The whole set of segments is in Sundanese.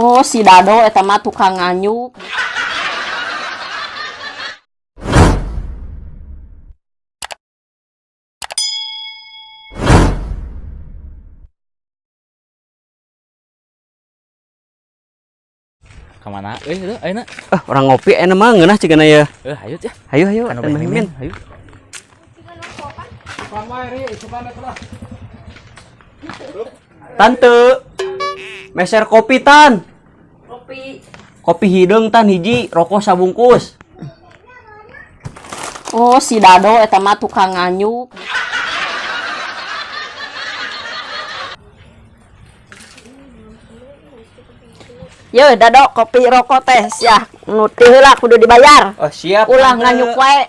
Oh, si Dado eta mah tukang nganyuk. Kemana? Eh, itu, ayo nak. Ah, orang ngopi enak mah ngeunah cigana ya. Eh, ayo ya. Hayu hayu, Kan dan Mimin. Ayo. Tante. Meser kopi tan. Kopi. Kopi hideung tan hiji, rokok sabungkus. Oh, si Dado eta mah tukang nganyuk. Ye, Dado, kopi rokok teh sia. Nu teu heula kudu dibayar. Oh, siap. Ulah Tante. nganyuk wae.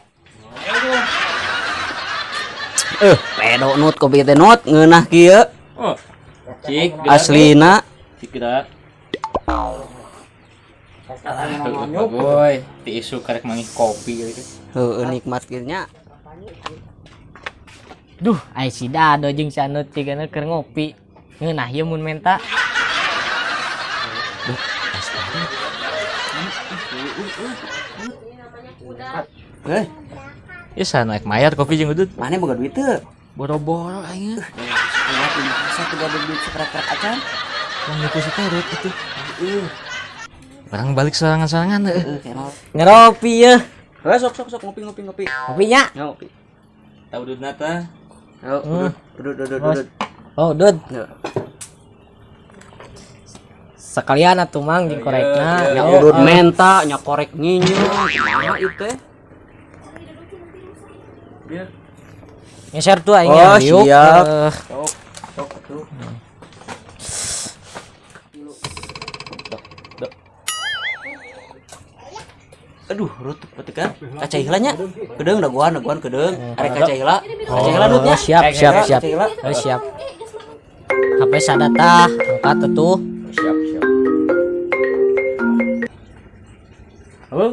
Eh, pedo nut kopi teh nut ngeunah kieu. Oh. Cik, Aslina. Cik kita. Boy, ti isu karek mangih kopi gitu. Heueuh nikmat kieu nya. Duh, ai si Dado jeung si Anut cigana keur ngopi. Ngeunah ieu mun menta. Eh, Ya sana naik mayar kopi jeung udut. mana boga duit teu? Boro-boro aing. Kuat di masa teu gaduh duit sekerak-kerak acan. Wong nipu si Terut itu. Barang balik serangan-serangan heuh. Heuh, kenal. Ngeropi ye. Heuh, sok sok sok ngopi ngopi ngopi. Kopinya. Ya, ngopi. Tahu udut nata. Yo, udut udut udut udut. Oh, Dud. Yo. Sekalian atuh Mang jeung korekna. Iya, Ya, Udut menta nya korek nginyu. Kumaha ieu teh? Ngeser tuh aing Oh, ya, yuk. siap. Eh, Sok sok atuh. Aduh, rut petik kan. Kaca heula nya. Kedeung daguan daguan kedeung. Arek kaca heula. Kaca heula nut nya. Oh, siap, siap, siap. Kaca heula. Oh, siap. HP sadata, angkat atuh. Siap, siap. Halo.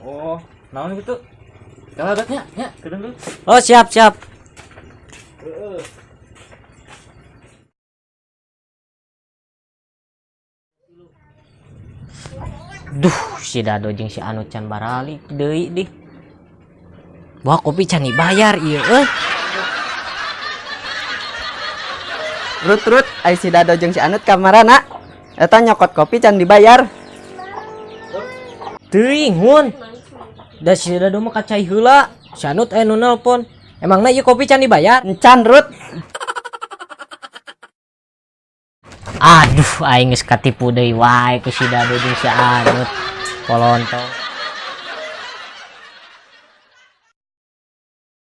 Oh, naon gitu? Kalau adatnya, nya, kedeng dulu. Oh, siap, siap. Duh, si Dado jeung si Anu can baralik deui dih. Wah, kopi can dibayar ieu euy. Rut rut, ai si Dado jeung si Anut kamarana. Eta nyokot kopi can dibayar. Teuing mun. Da si Dado mah kacai heula. Si Anut aya nu nelpon. Emangna ieu kopi can dibayar? Encan Rut. Aduh, aing geus katipu deui wae ku si Dado jeung si Anut. Polontong.